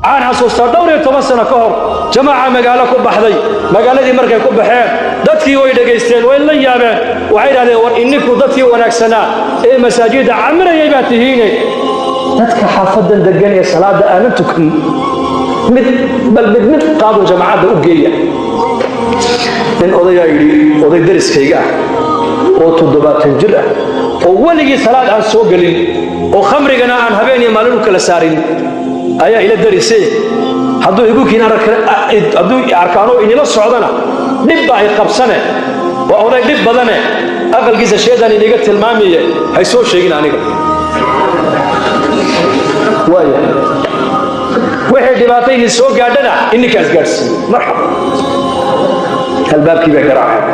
Waxaan xasuustaa dhowr iyo toban sano ka hor, jamaaca magaalo ku baxday. Magaaladii markay ku baxeen, dadkii way dhegaysteen, way la yaabeen. Waxay idhahdeen: "War, ininku dadkii wanaagsanaa ee masaajidda camirayay baa tihiine, dadka xaafadan degan ee salaada aanan tukan mid bal mid mid qaado, jamaacadda u geeya." Nin odayaa yidhi: "Oday dariskayga ah oo 70 jir ah oo weligii salaad aan soo gelin oo khamrigana aan habeen iyo maalin u kala saarin ayaa ila darise. Hadduu igu kiin, hadduu arkaano inila socdana dhib ba ay qabsane. Waa oday dhib badane, aqalkiisa sheedaan iniga tilmaamaye, hay soo sheegin aniga. Waaya, wixii dhibaato idin soo gaadhana ininkaas gaadhsiiye." Marxaba, albaabkii bay garaaceen.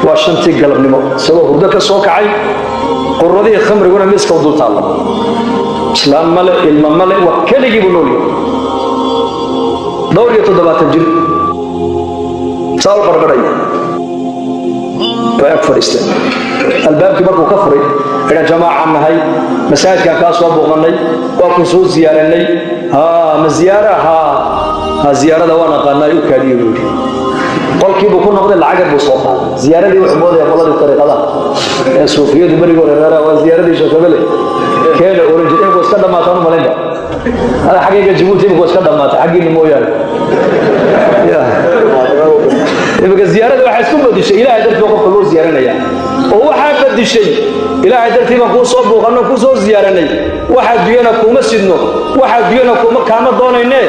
Waa 5-tii galabnimo, isagoo hurdo ka soo kacay, quradihii khamriguna miiska u dul taalla. Islaan male, ilma male, waa keligii buu nool yahay, dhowr iyo 70 jir, saa u qarqarhaya. Way ag fadhiisteen. Albaabkii markuu ka furay, idhan: "Jamaacaan nahay, masaajidkaan kaa soo booqannay, waa ku soo ziyaaranay." "Haa, ma ziyaara? Haa ha, ziyaarada waan aqaanaa, u kaadiyo," buu yidhi. Qolkii buu ku noqday, lacag buu soo qaaday. Ziyaaradii wuxuu moodaya qoladii tariiqadaha ee suufiyadu berigii hore reeraha waa ziyaaradii shakabele keena oran jir. Iminku iska dhammaataan u malaynba hada xaggayga Jabuuti, iminku iska dhammaatay, xaggiina mooyaane. Iminka ziyaarada waxaa isku bedishay Ilaahay dartii qofka loo ziyaaranaya, oo waxaa bedishay Ilaahay dartii baan kuu soo buuqanno, kuu soo ziyaaranay. Waxa dunyana kuuma sidno, waxa dunyana kuma kaama doonayne,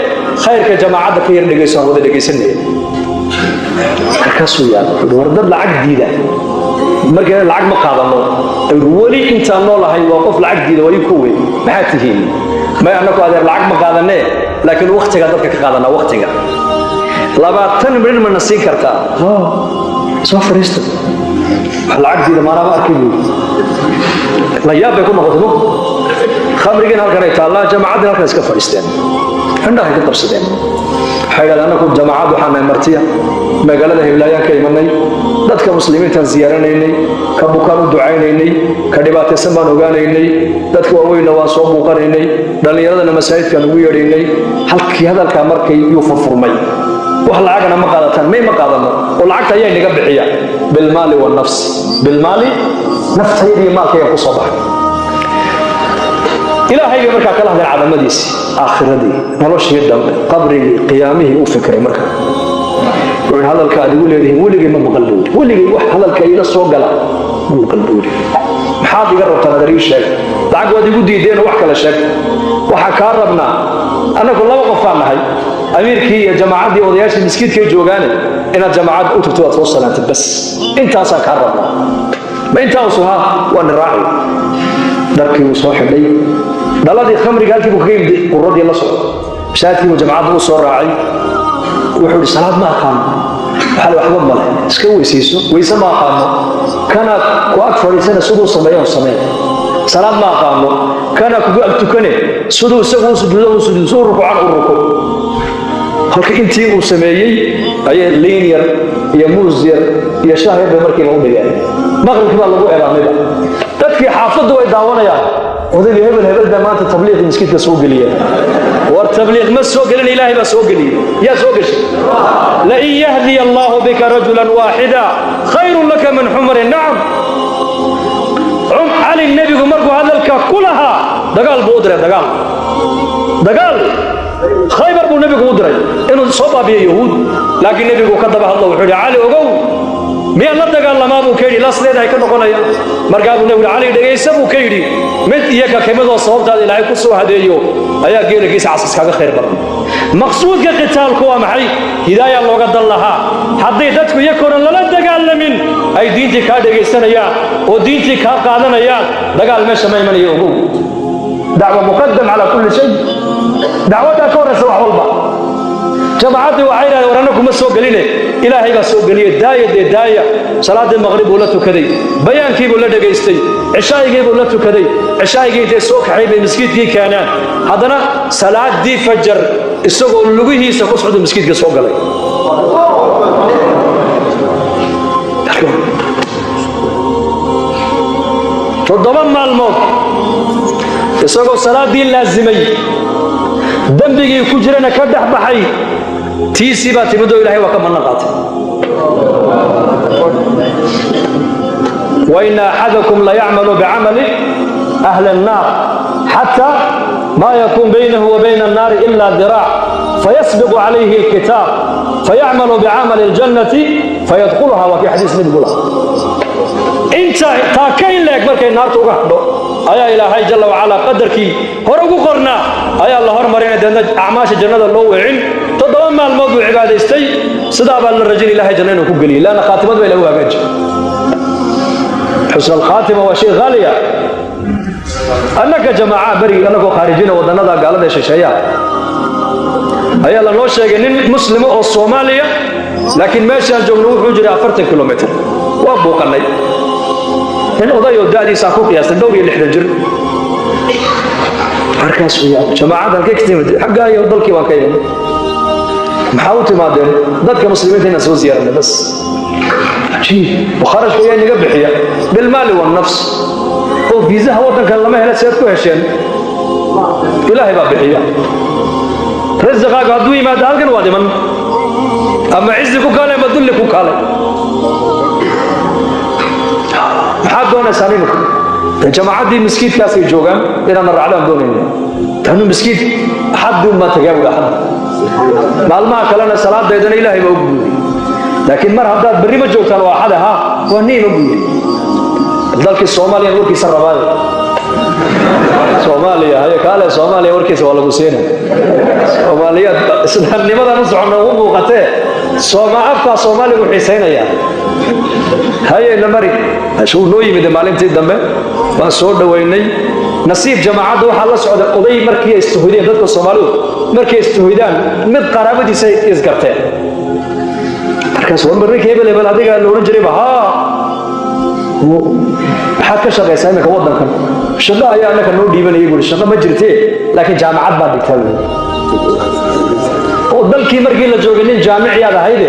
khayrka jamaacadda ka yar dhegayso, aan wada dhegaysanaya. Markaasuu yaabay, wuxuu: "War, dad lacag diida, markii lacag ma qaadano weli intaan noolahay, waa qof lacag diida, waa ii kowe. Maxaa tihiin?" "May, annaku adeer lacag ma qaadanee, laakiin waktiga dadka ka qaadanaa. Waktiga 20 minit mana siin kartaa? Soo fadhiista. Wax lacag diida maanaama arkay," buuri. La yaab bay ku noqotay mugta. Khamrigiin halkan ay taallaa, jamacaddin halkan iska fadhiisteen, indhahay ka qabsadeen. Waxay yidhahdeen: "Annaku jamaacad waxaan nahay martiya, magaalada Heblaayaan ka imanay, dadka muslimiintaan siyaaranaynay, ka bukaan u ducaynaynay, ka dhibaataysan baan ogaanaynay, dadka waaweynna waan soo buuqanaynay, dhallinyaradana masaajidkaan ugu yeedhaynay." Halkii hadalkaa markay yuu furfurmay: "Wax lacagana ma qaadataan?" "May, ma qaadano." "Oo lacagta ayaa inaga bixiya?" "Bilmaali wanafs, bilmaali, naftayda iyo maalkayga ku soo baxay." Ilaahay bay markaa kala hadleen, cadamadiisii, aakhiradii, noloshii dambe, qabrigii, qiyaamihii u fikray. Marka wuxuu yidhi: "Hadalka aad igu leedihiin weligay ma maqal," buu yidhi. "Weligay wax hadalka iila soo gala ma maqal," buu yidhi. "Maxaad iga rabtaan? Adeer, ii sheeg. Lacag waad igu diideen, wax kale sheeg. Waxaan kaa rabnaa, annagu laba qof baan nahay, amiirkii iyo jamaacaddii, odayaashii miskiidkay joogaane, inaad jamaacadda u tagto, waad soo salaantid, bas intaasaan kaa rabnaa." "Ma intaasu? Ha, waan raaci." Dharkii wuu soo xidhay, dhaladii khamriga halkii buu kaga yimid, quradii la socdo, masaajidkii buu jamacadda u soo raacay. Wuxuu yidhi: "Salaad ma aqaano." Waxaa la: "Waxba male, iska weysayso." "Weyse ma aqaano." "Kana ku ag fadhiisana, siduu sameeyo samee." "Salaad ma aqaano." "Kana kugu ag tukane, siduu isagu u sujuudo u sujuudo, siduu rukuucan u rukuuc." Halka intii uu sameeyey ayay liin yar iyo muus yar iyo shaah yar bay markiiba u dhigeen. Maqribkii baa lagu eedaamayba. Dadkii xaafaddu way daawanayaan: "Odayga hebel hebel baa maanta tabliiq miskiidka soo geliyeen." War, tabliiq ma soo gelin, Ilaahay baa soo geliyey. Yaa soo geshay? لئن يهدي الله بك رجلا واحدا خير لك من حمر النعم. Cali nebigu markuu hadalka ku lahaa, dagaal buu u diray, dagaal, dagaal Khaybar buu nebigu u diray inuu soo baabiyo Yahuud. Laakiin nebigu ka daba hadlo, wuxuu yidhi: "Cali, ogow, miyaan la dagaalamaa?" buu ka yidhi. La sideedahay ka noqonaya. Markaa buu nebigu: "Cali, dhegaysa," buu ka yidhi. "Mid iyo ka kamidoo sababtaada Ilaahay ku soo hadeeyo ayaa geelagiisa cas iskaga khayr badan." Maqsuudka qitaalku waa maxay? Hidaaya looga dan lahaa. Hadday dadku iyakoona lala dagaalamin ay diintii kaa dhegaysanayaan oo diintii kaa qaadanayaan, dagaal meesha ma imanayo. Ogow, dacwa muqadam calaa kulli shay, dacwaddaa ka horraysa wax walba. Jamaacaddii waxay yidhahdeen: "War, annagu ma soo geline, Ilaahay baa soo geliyey, daaya dee, daaya." Salaaddii maqrib buu la tukaday, bayaankii buu la dhegaystay, cishaa'igii buu la tukaday. Cishaa'igii intay soo kaxay bay miskiidkii keenaan. Haddana salaaddii fajar isagoo lugihiisa ku socda miskiidka soo galay. 7 maalmood isagoo salaaddii laasimay. Dembigii ku jirana ka dhex baxay. Tiisii baa timidoo Ilahay waa ka manno qaatay. وإن أحدكم ليعمل بعمل أهل النار حتى ما يكون بينه وبين النار إلا ذراع فيسبق عليه الكتاب فيعمل بعمل الجنة فيدخلها. وفي حديث نبي inta taa ka in leeg markay naarta uga hadho ayaa Ilaahay jalla wacalaa qadarkii hore ugu qornaa ayaa la hormarinay, deedna acmaasha jannada loo weecin. 7 maalmood buu cibaadaystay, sidaa baa la rajin Ilahay janna inuu ku geliyay, laanna khaatimad ba ilagu hagaaji. Xusn alkhaatima waa shay ghaaliya. Annaka jamaaca berigi annagoo khaarijina wadannada gaalada ee shisheeyaha ayaa lanoo sheegay nin muslima oo Soomaaliya, laakiin meeshaan joogno wuxuu jiray 40 kilomitr. Waa buuqannay. Nin oday oo da'diisaan ku qiyaastay dhowr iyo 60 jir. Markaasuu yaa jamaacadda, halkay ka timid? Xaggaa iyo dalkii baan ka imid. Maxaa u timaadeen? Dadka muslimiinta inaan soo ziyaaranay bas. Cajiib! Kharashka yaa inaga bixiya? Bilmaali wannafs. Oo fiisaha waddankan lama hela, seed ku hesheen? Ilaahay baa bixiya. Risiqaaga hadduu yimaado halkan waad iman, ama cizi ku kaalay ama dulli ku kaalay. Maxaad doonaysaan imika? Jamaacaddii miskiidkaasay joogaan, inaadna raacdaan doonayna. Tanu miskiid axadii unbaa tagaa buui, axad maalmaha kalena salaadeydana Ilaahay baa u buuri, laakiin mar haddaad berri ma joogtaan waa axad ha waa niima buuri. Dalkii Soomaaliyan warkiisa rabaaye, Soomaaliya haye kaale, Soomaaliya warkiisa waa lagu siinay. Soomaaliyaad islaamnimadan u soconna ugu muuqatee sooma afkaa Soomaaligu xiisaynaya. Haye na mari. Uu noo yimid maalintii dambe, waan soo dhowaynay. Nasiib jamaacadda waxaa la socda oday. Markii ay istuhudeen dadka Soomaalidu, markay istuhudaan mid qaraabadiisa isgarteen. Markaas war ninka hebel hebel adiga la odhan jirayba haa, maxaad ka shaqaysaa iminka waddankan? Shaqo ayaa annaka noo dhiibanayay buuri. Shaqo ma jirtee, laakiin jaamacad baan dhigtaa buuri. Oo dalkii markii la joogay nin jaamiciyaad ahayde,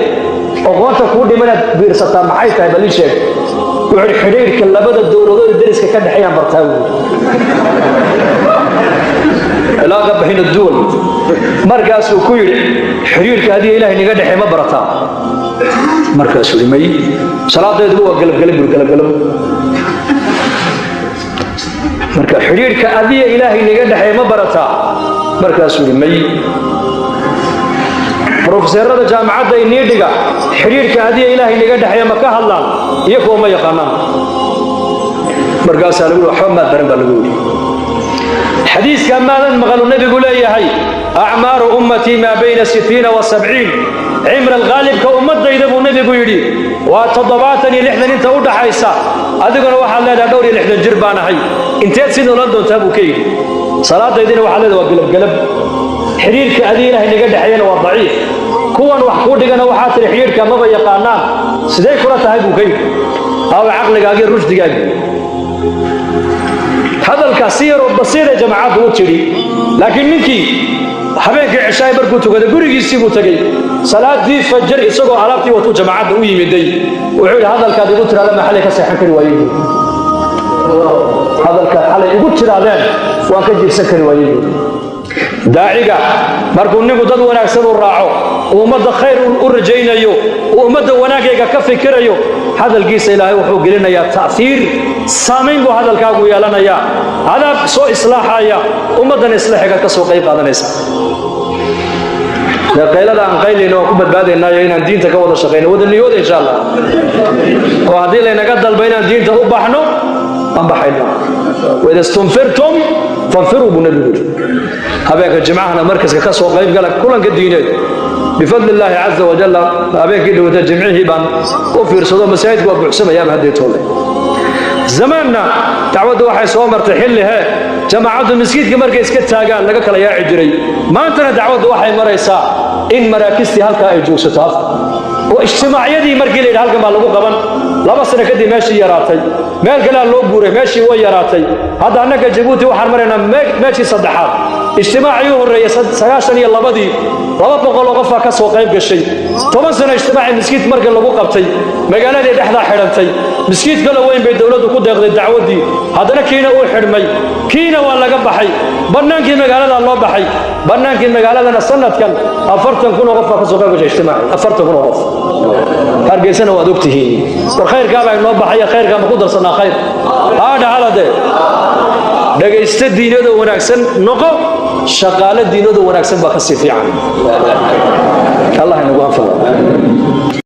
aqoonta kuu dhimanaad biirsataa maxay tahay? Bal ii sheeg. Wuxuu yidhi xidhiidhka labada dowladood ee deriska ka dhexeeyaan bartaa buuri, cilaaqa bayna duwal. Markaasuu ku yidhi xidhiidhka haddii Ilaahay niga dhexeey ma barataa? Markaasuu yidhi may, salaadeeduba waa galabgalab buuri, galabgalab. Marka xidhiidhka adiya Ilaahay niga dhexeey ma barataa? Markaasuu yidhi may. Brofeseerada jaamacadda inii dhiga xidhiidhka adiya Ilaahay niga dhexeeya ma ka hadlaan? Iyo kuwa ma yaqaanaan. Markaasaa lagu yidhi waxba maad baran baa lagu yidhi. Xadiiska maadan maqalu nebigu leeyahay acmaaru ummatii maa bayna sitiina wa sabciin, cimra alghaalibka ummadayda buu nebigu yidhi waa 70 iyo 60 inta u dhaxaysa. Adiguna waxaad leedahay dhowr iyo 60 jir baan ahay, inteed si noolan doontaa buu ka yidhi. Salaadaydina waxaad leedahay waa gelabgelab, xidhiirka adii Ilaahay naga dhexeeyana waa daciif, kuwan wax kuu dhigana waxaa tiri xidhiirka maba yaqaanaan. Sidee kula tahay buu ka yidhi. Aawe caqligaagii, rushdigaagii? Hadalkaa si yaroo basiiday jamaacaddu u tidhi, laakiin ninkii habeenkii cishaay markuu tukaday gurigiisii buu tegey. Salaadii fajar isagoo alaabtii watuu jamaacadda u yimiday. Wuxuu yidhi hadalkaad igu tiraada ma xalay ka seexan kari waayey buuri. Hadalkaad xalay igu tiraadeen waan ka jiibsan kari waayey buuri. Daaciga markuu ninku dad wanaagsan u raaco, uu ummadda khayr u rajaynayo, uu ummadda wanaagayga ka fikirayo, hadalkiisa Ilaahay wuxuu gelinayaa ta'hiir, saamayn buu hadalkaagu yeelanayaa. Adaa soo islaaxaya ummaddana, islaaxigaad ka soo qayb qaadanaysa. Dee qaylada aan qaylayno waan ku badbaadaynaayo inaan diinta ka wada shaqayno, wada niyooda insha Allah. Oo haddii laynaga dalba inaan diinta u baxno, aan baxayna. Waida stunfirtum fanfiruu buu nabigu yidhi. Habeenka jimcahana markaska ka soo qayb gala kulanka diineed bifadli illaahi caza wajalla. Habeenkii dhowata jimcihii baan u fiirsado, masaajidku waa buuxsamayaaba haddii toole. Zamaanna dacwaddu waxay soo martay xilli hee jamaacaddu miskiidka markay iska taagaan laga kala yaaci jiray. Maantana dacwaddu waxay maraysaa in maraakistii halkaa ay joogsato afka oo ijtimaacyadii markii la yidhi halkan baa lagu qaban. 2 sano kadib meeshii yaraatay, meel kalea loo guuray, meeshii way yaraatay. Hadda annaga Jabuuti waxaan maraynaa meeshii saddexaad. Ijtimaacii u horreeyey 92-dii 200 oo qofaa ka soo qayb gashay. 10 sano ijtimaacii miskiid markii lagu qabtay, magaaladii dhexdaa xidhantay. Miskiid kaloo weyn bay dowladdu ku deeqday dacwaddii. Haddana kiina uu xidhmay, kiina waa laga baxay, bannaankii magaalada loo baxay. Bannaankii magaaladana sanadkan 40,000 oo qof baa ka soo qayb gashay ijtimaacii, 40,000 oo qof. Hargeysana waad ogtihiin. War khayrkaabaa inoo baxaya, khayrkaa ma ku darsanaa? Khayr haa dhahalade. Dhegaysta, diinadoo wanaagsan noqo, shaqaale diinadoo wanaagsan baa ka sii fiican. Allah inagu anfaco.